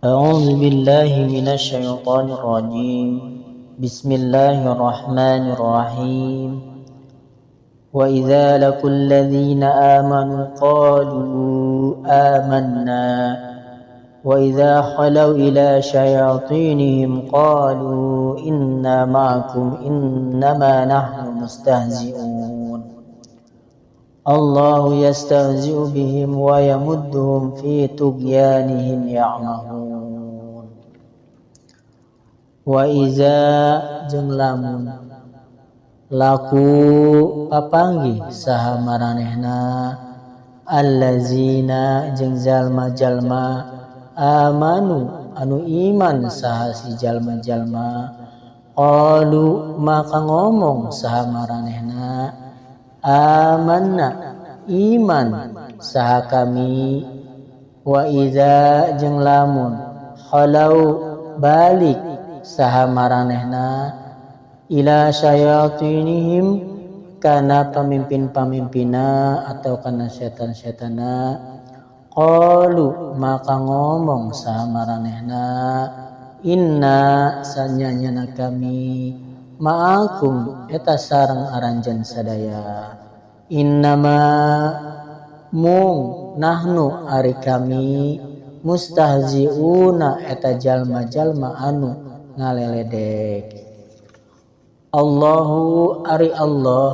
أعوذ بالله من الشيطان الرجيم. بسم الله الرحمن الرحيم. وإذا لقوا الذين آمنوا قالوا آمنا وإذا خلوا إلى شياطينهم قالوا إنا معكم إنما نحن مستهزئون. الله يستهزئ بهم ويمدهم في طغيانهم يعمهون. Wa iza jeung lamun laku papanggih saha maranehna allazina jeung jalma-jalma amanu anu iman saha si jalma-jalma qalu maka ngomong saha maranehna amanna iman saha kami. Wa iza jeung lamun khalau balik saha maranehna ila syayatinihim kana pamimpin-pamimpina atau kana setan-setana qalu maka ngomong saha maranehna inna sanyanyana kami ma'akum eta sareng aranjeun sadaya innama mung nahnu ari kami mustahziuna eta jalma-jalma anu ngaleledek. Allahu ari Allah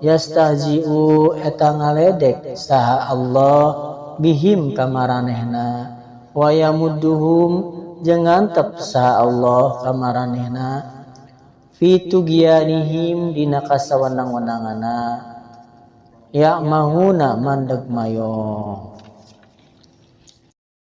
yastahzi'u eta ngaledek saha Allah bihim kamaranehna wa yamudduhum jeung ngantep saha Allah kamaranehna fi tughyanihim dina kasawenang-wenangana ya'mahuna mandeg mayong.